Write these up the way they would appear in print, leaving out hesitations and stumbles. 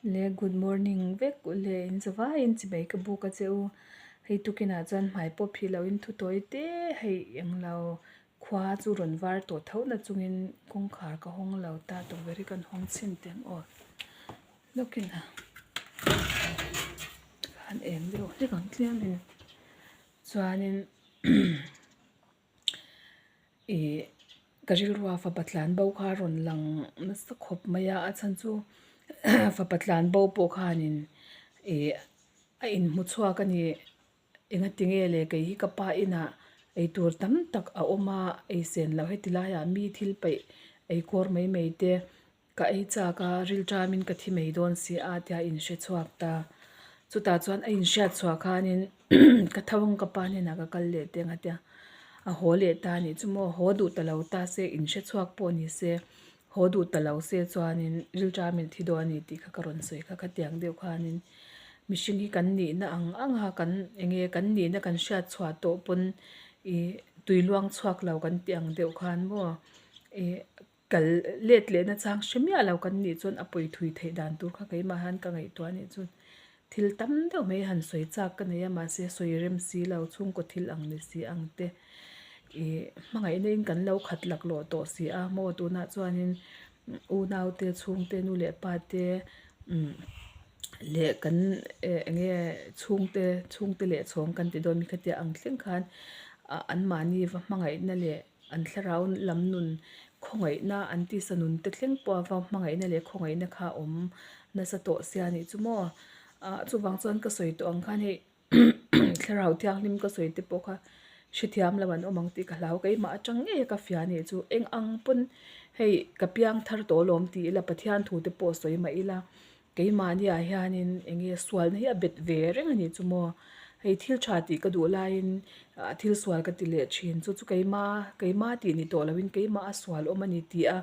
Le good morning vek u le in zavaiin chibai ka buk a che u. Hei tukinah chuan hmai pawh phih loin thu tawi te hei englo khua chu rawn var tawh tho na chungin kawngkhar ka hawng lo ta tukverh hi kan hawng chhin teh ang aw lawkin a han eng deuh hlek ang tliam in chuanin Ih ka rilrua fapa tlan bo kha a rawn lang nasa khawp mai a, a chhan chu fapa tlan bo pawh khanin ih a inhmu chhuak a ni. Engati nge le kei hi ka pa inah eitur tam tak a awm a, ei sen loh heti laiah mi thil peih ei kawr mai mai te Ka ei chak a, rilṭamin ka thi mai dawn si a tia in hre chhuak ta. Chutah chuan a inhriat chhuah khanin ka tho ang ka pa hnenah ka kal leh teng a tia a haw leh ta a nih chu maw, haw duh ta lo ta se, in hre chhuak pawh ni se, haw duh ta lo se chuanin rilṭamin thi dawn a ni tih kha ka rawn sawi kha khatiang deuh khanin mihring hi kan nihna ang ang a kan eng nge kan nihna kan hriat chhuah tawh pawn ih tui luang chhuak lo kan tih ang deuh khan maw ih. Kal let lehna chang hre miah lo kan nih chuan a pawi thui theih dan tur kha keimah hian ka ngaihtuah a nih chuan thil tam deuh mai han sawi chak ka nei a mahse sawi rem si lo chhungkaw thil ang ni si ang te ih hmangaihna in kan lo khat laklawh tawh si a maw tunah chuanin unau te chhungte nu leh pa te umm leh kan eh eng nge chhungte chhungte leh chhawng kan ti dawn mi khatia ang thleng khan ah anmahni va hmangaihna leh. An thlarau lam nun khawngaihna an tisa nun te thleng pawh a va hmangaihna leh khawngaihna kha a awm nasa tawh sia nih chu maw. Ah chuvang chuan ka sawi tawh ang khan hei thlarau thianghlim ka sawi te pawh kha hrethiam lo an awm ang tih ka hlau keimah atang ngei a ka fia nih chu eng ang pawn hei ka piang thar tawh alawm ti ila Pathian thu te pawh sawi mah ila. Keimahniah hianin eng nge sualna hi a bet ve reng a nih chu maw? Hei thil tha tih ka duh laiin ah thil sual ka ti leh thin. Chu chu keima keima tih ni tawh loin keimah a sual awm a ni tih a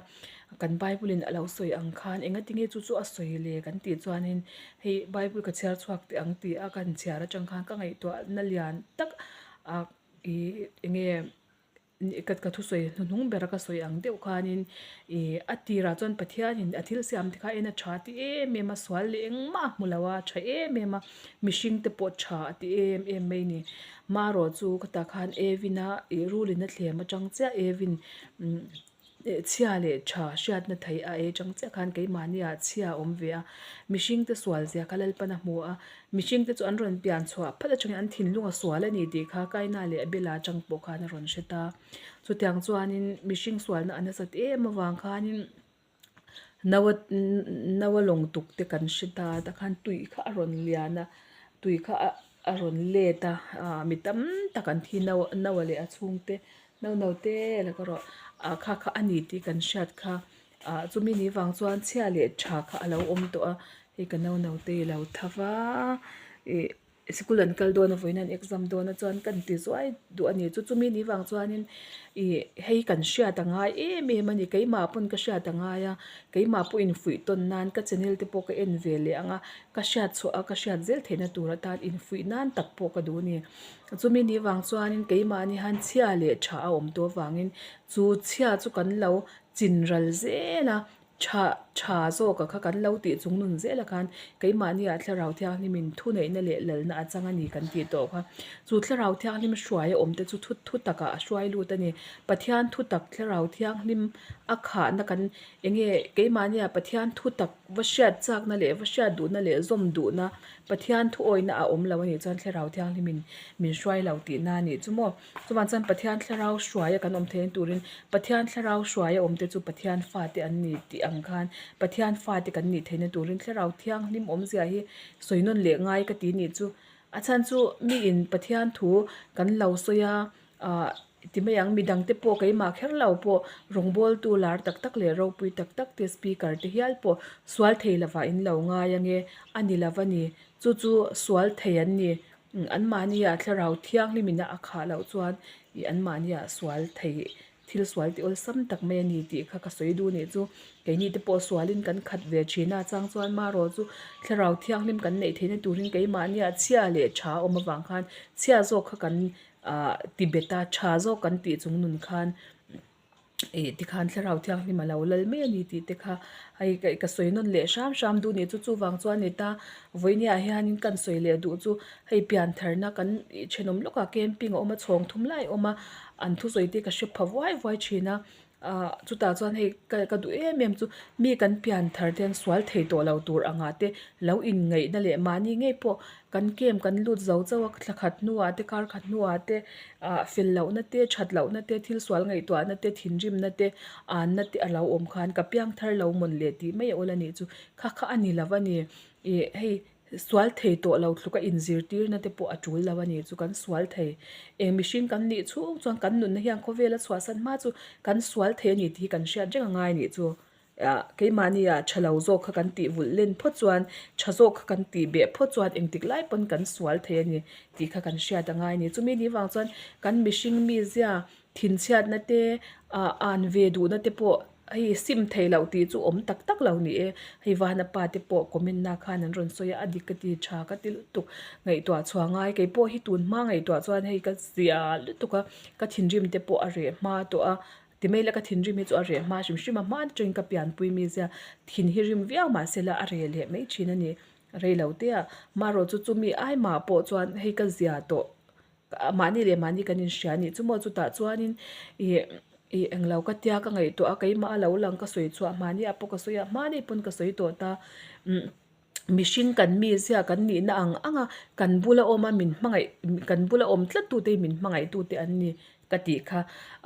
kan Bible in a lo sawi ang khan engati nge chu chu a sawi le kan tih chuanin hei Bible ka chhiar chhuak teh ang tih a kan chhiar atang khan ka ngaihtuahna lian tak ah ih eng nge. Ka ka thusawi hnuhnung bera ka sawi ang deuh khanin ih a tirah chuan Pathianin a thil siam te kha en a tha ti em em a, sual leh engmah a hmu lo a, tha em em a, mihring te pawh tha a ti em em mai a ni. Marawh chu ka tah khan Evina ih rulin a thlem atang chiah Evin umm chhia leh tha hriatna theih a ei atang chiah khan keimahniah chhia a awm ve a, mihring te sual zia kha Lalpan a hmu a. Mihring te chu an rawn pian chhuah phat atangin an thinlung a sual a ni tih kha Kaina leh Abela atang pawh khan a rawn hre ta. Chutiang chuanin mihring sualna a nasat em avang khanin Noa Noa lawng tuk te kan hre ta takhan tui kha a rawn lian a, tui kha a a rawn let a, ah mi tam tak an thi Noa Noa leh a chhungte no no te la ka rawh ah kha kha a ni tih kan hriat kha. Ah chumi ni vang chuan chhia leh tha kha a lo awm tawh a hei ka no no te i lo tha va ih sikul an kal dawn a vawiin an exam dawn a chuan kan ti zuai duh a ni chu chumi ni vang chuanin ih hei kan hriat a ngai em em a ni keimah pawn ka hriat a ngai a keimah pawh infuih tawn nan ka channel te pawh ka en ve leh ang a ka hriat chhuah a ka hriat zel theihna tur atan infuih nan tak pawh ka duh a ni chumi ni vang chuanin keimahni hian chhia leh tha a awm tawh avangin chu chhia chu kan lo Chin ral zel a, tha tha zawka kha kan lo tih chung nun zela khan keimahniah Thlarau Thianghlimin thuneihna leh lalna a chang a ni kan tih tawh kha. Chu Thlarau Thianghlim hruai a awmte chu thu thu takah a hruai lut a ni. Pathian thu tak Thlarau Thianghlim a khahna kan eng nge keimahniah Pathian thu tak va hriat chakna leh va hriat duhna leh zawm duhna Pathian thu awihna a awm lo a nih chuan Thlarau Thianghlimin min hruai lo tihna a nih chu maw. Chuvang chuan Pathian thlarau hruaia kan awm theihna turin Pathian thlarau hruaia awmte chu Pathian fate an ni tih ang khan Pathian fate kan nih theihna turin thlarau thianghlim awmzia hi sawi nawn leh ngai ka ti nih chu. A chhan chu miin Pathian thu kan lo sawi a, ah ti mai ang midangte pawh keimah kher lo pawh rawngbawltu lar tak tak leh ropui tak tak te speaker te hial pawh sual thei lovah in lo ngai ange a ni lo a ni. Chu chu sual thei an ni. Anmahnia thlarau thianghlimin a khah loh chuan ih anmahnia sual thei thil sual tih awlsam tak mai a ni tih kha ka sawi duh nih chu. Keini te pawh sualin kan khat ve thin a, chang chuan marawh chu thlarau thianghlim kan neih theihna turin keimahnia chhia leh tha a awm avang khan chhia zawk kha kan ah ti bet a, tha zawk kan tih chung nun khan. Ih tikhan thlarau thianghlim a lo lal mai a ni tih te kha hei ka sawi nawn leh hram hram duh nih chu chuvang chuan ni ta vawinia hianin kan sawi leh duh chu hei pian tharna kan ih thenawm lawkah camping a awm a chhawng thum lai a awm a an thusawi te ka hre pha vuai vuai thin a ah chutah chuan hei ka ka duh em em chu mi kan pian thar te hian sual thei tawh lo tur angah te lo inngaihna leh mahni ngei pawh kan camp kan lut zo chauh a thla khat hnuah te kar khat hnuah te ah fel lohna te that lohna te thil sual ngaihtuahna te thinrimna te anna te a lo awm khan ka piang thar lo mawn leh tih mai a awl a nih chu kha kha a ni lo a ni ih hei sual thei tawh lo tluka inzirtirna te pawh a tul lo a ni chu kan sual thei eng mihring kan nih chhung chuan kan nunna hian khawvela chhuahsan hma chu kan sual thei a ni tih hi kan hriat reng a ngai a nih chu. Ah keimahnia tha lo zawk kha kan tih vulh len phawt chuan tha zawk kha kan tih beh phawt chuan engtik lai pawn kan sual thei a ni tih kha kan hriat a ngai a ni. Chumi ni vang chuan kan mihring mizia thinchhiatna te ah an ve duhna te pawh hei sim thei loh tih chu awm tak tak lo ni e. Hei vana pa te pawh comment na khan an rawn sawi a, a dik ka ti tha ka ti lutuk ngaihtuah chhuah ngai kei pawh hi tun hma ngaihtuah chuan hei ka zia lutuk a ka thinrim te pawh a reh hma tawh a. Ti mai la ka thinrim hi chu a reh hma hrim hrim a, hma atangin ka pianpui mi zia thin hi rim viau mahse la a reh leh mai thin a ni rei lo te a. Marawh chu chumi ai mah pawh chuan hei ka zia tawh mahni leh mahni kan inhria a nih chu maw chutah chuanin ih ih englo ka tia ka ngaihtuah a keimah a lo lang ka sawi chhuah mahni ah pawh ka sawi a hmani pawn ka sawi tawh ta umm. Mihring kan mizia kan nihna ang ang a, kan bula awm a min hmangaih kan bula awm tlat tute hi min hmangaih tute an ni ka tih kha.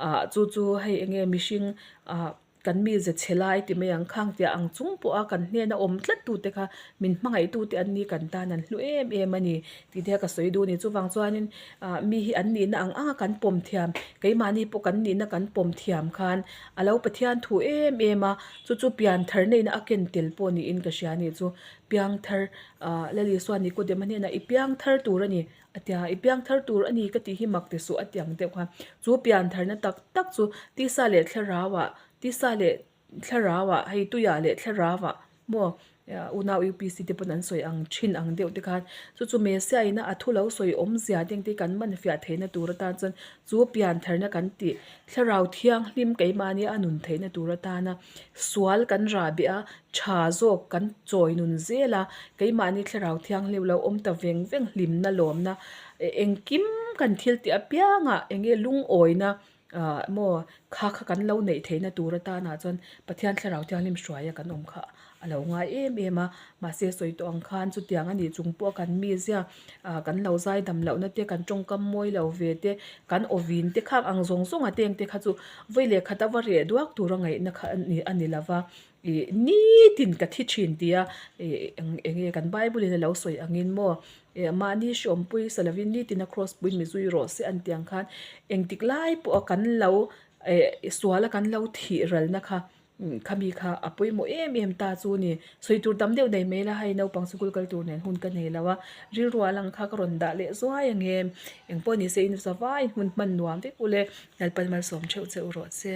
Ah chu chu hei eng nge mihring ah kan mize chhe lai ti mai ang khang tia ang chung pawh a kan hnena awm tlat tute kha min hmangaih tute an ni kan tan an hlu em em a ni tih te kha ka sawi duh a ni. Chuvang chuanin ah mi hi an nihna ang ang a kan pawm thiam keimahni pawh kan nihna kan pawm thiam khan a lo Pathian thu em em a. Chu chu pianthar neihna a ken tel pawh niin ka hria a ni chu. Piangthar, ah Lal Isua Nikodema hnenah i piangthar tur a ni a tia, i piangthar tur a ni ka tih hi mak ti suh a ti ang deuh kha. Chu piantharna tak tak chu tisa leh thlarauah, tisa leh thlarauah hei tuiah leh thlarauah maw unau UPC te pawn an sawi ang thin ang deuh te khan chu chu Messiah ina a thu lo sawi awmzia te engtin kan man fiah theihna tur atan chuan chu piantharna kan tih Thlarau thianghlim keimahni a nun theihna tur atana sual kan rah beh a, tha zawk kan chawi nun zel a, keimahni thlarau thianghlim lo awm ta veng veng hlimna lawmna engkim kan thil tih apiangah eng nge lungawina ah maw kha kha kan lo neih theihna tur atana chuan Pathian thlarau thianghlim hruaia kan awm kha a lo ngai em em a, mahse sawi tawh ang khan chutiang a nih chung pawh kan mizia ah kan lo zai dam lohna te kan tawngkam mawi lo ve te kan aw vin te khak ang zawng zawng a teng te kha chu vawi leh khat a va reh duak tur a ngaihna kha a ni a ni lo va ih nitin ka thi thin tia ih eng eng nge kan bible in a lo sawi angin maw ih mahni hriawmpui sa lovin nitin a cross pui mi zui rawh se an tih ang khan engtik lai pawh a kan lo eh sual a kan lo thih ralna kha. Khami kha a pawimawh em em ta chu ni. Sawi tur tam deuh nei mai la hei naupang sikul kal tur nen hun ka nei lo a, rilru ah lang kha ka rawn dah leh zuai ang em. Engpawh ni se in zavai hmun hman nuam vek ule Lalpan malsawm theuh che u rawh che.